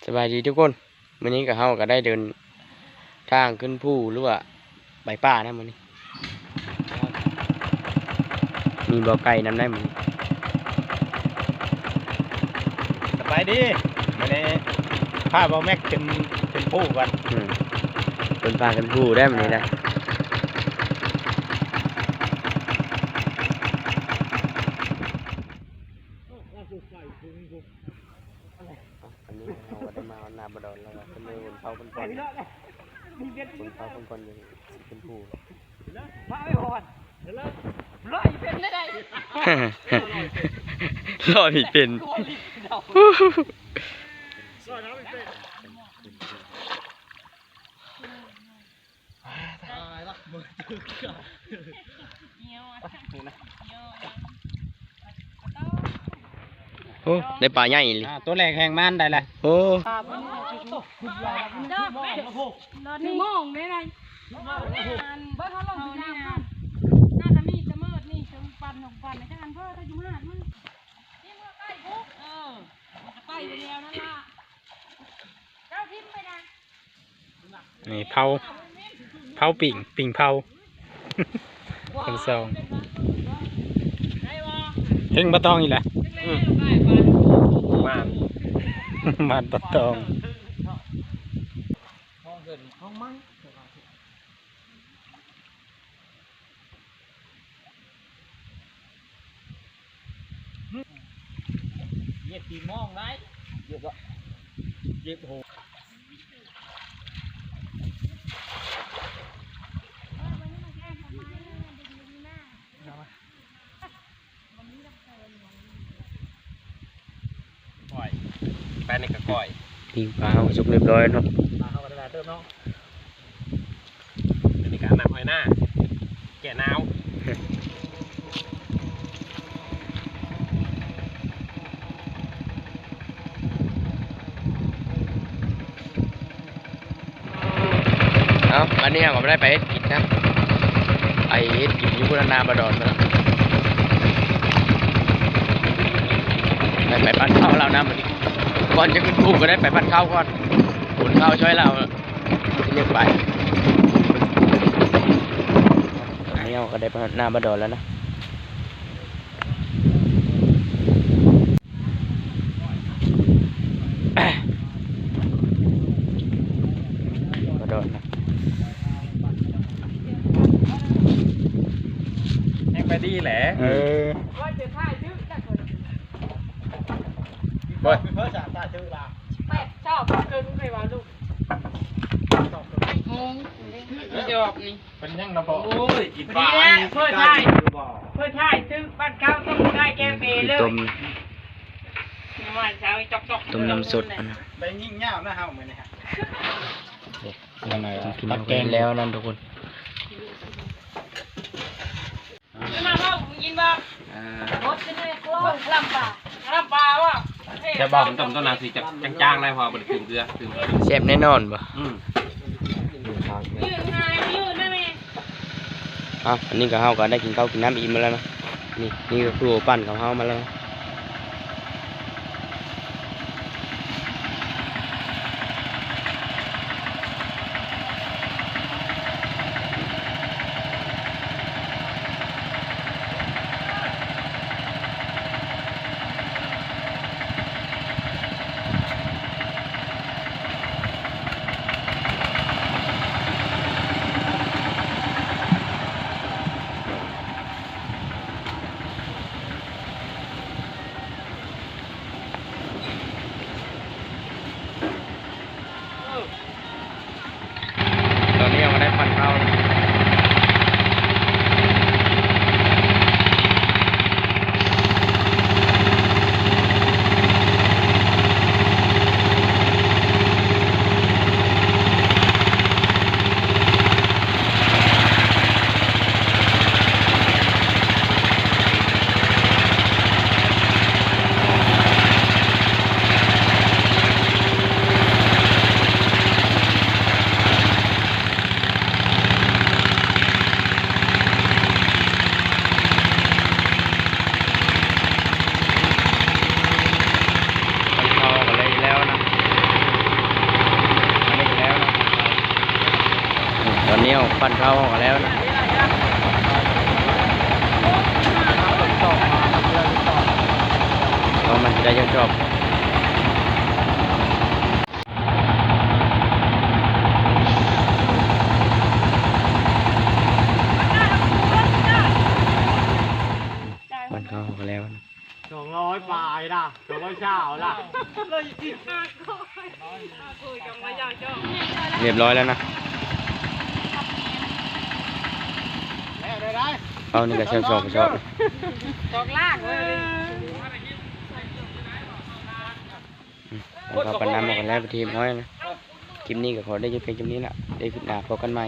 ສະບາຍດີທຸກຄົນ, ມື້ນີ້ກໍ ເຮົາກໍໄດ້ເດີນທາງຂຶ້ນພູ ຫຼືວ່າໄປປ່ານຳມື້ນີ້. ມີບໍ່ໄກ່ນຳໄດ້ມື້ນີ້. ສະບາຍດີ, ມື້ນີ້ພາເບົາແມັກຂຶ້ນ ຂຶ້ນພູກ່ອນ. ອືມ ເພິ່ນພາຂຶ້ນພູໄດ້ມື້ນີ້ນະ. ອັນນີ້ເຮົາກໍໄດ້ມາຮອດໜ້າບໍ່ດອນແລ້ວ ກໍເພິ່ນເບິ່ງເຂົາເພິ່ນກ່ອນ ເບິ່ງເຂົາເພິ່ນກ່ອນ ຢູ່ຊິຂຶ້ນພູ. ລອຍເປັນ ລອຍເປັນ. ໂອ້ ໄດ້ປາໃຫຍ່ອີ່ຫຼີ. ອ່າ ຕົວແລກແຮງມັນໄດ້ແຫຼະ. ໂອ້ ໂມງແມ່ນ ເບິ່ງເຮົາລົງໄປນ້ຳ ໜ້າຈະມີແຕ່ເມີດນີ້ ຈະປັ່ນ ໜົກປັ່ນ ຈັກອັນເພີ້ ຖ້າຢູ່ມາດມັນ ນີ້ເມືອໃກ້ພຸ້ນ. ເອີ ມັນກໍໄປຢູ່ແລ້ວນັ້ນລະ. ເຈົ້າຖິ້ມໄປນະ. ນີ້ເຜົາ ເຜົາປີ້ງ ປີ້ງເຜົາ ທັງສອງ. ເທິງປາຕອງອີກແຫຼະ. ອືມ ມານ ມານປາຕອງ. ເຫຍບຕີນມອງໄດ້ ເຫຍບບໍ່ ເຫຍບໂຫ. ກ້ອຍ ແປ້ນນີ້ກໍກ້ອຍ ປີ້ງປາເຮົາສຸກຮຽບຮ້ອຍເນາະ. ປາເຮົາກໍໄດ້ຫຼາຍເຕີບເນາະ. ອັນນີ້ກໍນ້ຳຫອຍນາ ແກ້ໜາວ. ເອົາ ອັນນີ້ເຮົາກໍບໍ່ໄດ້ໄປເຮັດກິນນະ ໄປເຮັດກິນຢູ່ພຸ້ນນະ ໜ້າບາດອນພຸ້ນນະ. ໄດ້ໄປປັ້ນເຂົ້າລາວນຳ ມື້ນີ້ ກ່ອນຈະຂຶ້ນພູກໍໄດ້ໄປປັ້ນເຂົ້າກ່ອນ ຂົນເຂົ້າຊ່ອຍລາວ ຊິເຮັດໄປ. ຕອນນີ້ເຮົາກໍໄດ້ໄປຮອດໜ້າບາດອນແລ້ວນະ. ກະໂດດນະ ແຮງໄປດີແຫຼະ. ເອີ ໂອ້ຍ ເພິ່ນສາມຕາຖືລາວ ແປດຊອບເຄິ່ງໄປວ່າລູກ ໂອ້ຍ ດອກນີ້. ເປັນຫຍັງນະບໍ່? ໂອ້ຍ ກິນປາ ພໍດີແຫຼະ ເພິ່ນຖ່າຍ ເພິ່ນຖ່າຍຖືກບັດເຂົາຕ້ອງໄດ້ແກ້ເປເລີຍ. ຕົ້ມ ນ້ຳມັນເຊົາຈອກໆ ຕົ້ມນ້ຳສົດ ໄດ້ຍິ່ງຍາວນະເຮົາມື້ນີ້. ກິນແລ້ວນັ້ນທຸກຄົນ ມາເວົ້າ ມຶງກິນບໍ່? ອ່າ ບົດເປັນໄງ? ລຳປາ ລຳປາບໍ່? ແຊບບໍ່? ຕົ້ມ ຕົ້ມນ້ຳຊິຈາງໆ ໄດ້ ເພາະວ່າບໍ່ໄດ້ຕື່ມເກືອ ຕື່ມ ແຊບແນ່ນອນບໍ່? ອືມ ຢືນຫາ ຢືນໄດ້ແມ່. ອ່ະ ອັນນີ້ກໍ ເຮົາກໍໄດ້ກິນເຂົ້າກິນນ້ຳອີ່ມແລ້ວເນາະ. ນີ້ ນີ້ກໍຄືໂອປັ້ນຂອງເຮົາມາແລ້ວ. ປັ້ນເຂົ້າເຮົາກໍແລ້ວນະ ເພາະມັນຊິໄດ້ຈັກຈອບ. ມັນເຂົ້າກໍແລ້ວນະ ສອງຮ້ອຍປາຍນະ ສອງຮ້ອຍຊາວລະ ເລີຍກິນ ຮຽບຮ້ອຍແລ້ວນະ ເອົານີ້ກໍແຊວສອງກະສອບ ສອງລ້ານເລີຍ. ອືມ ປັ້ນເຂົ້າປັ້ນນ້ຳເອົາກັນແລ້ວໄປທີ່ຮຽບຮ້ອຍນະ ຄລິບນີ້ກໍຂໍໄດ້ຢຸດພຽງສ່ຳນີ້ລະ ໄດ້ຄລິບໜ້າພົບກັນໃໝ່.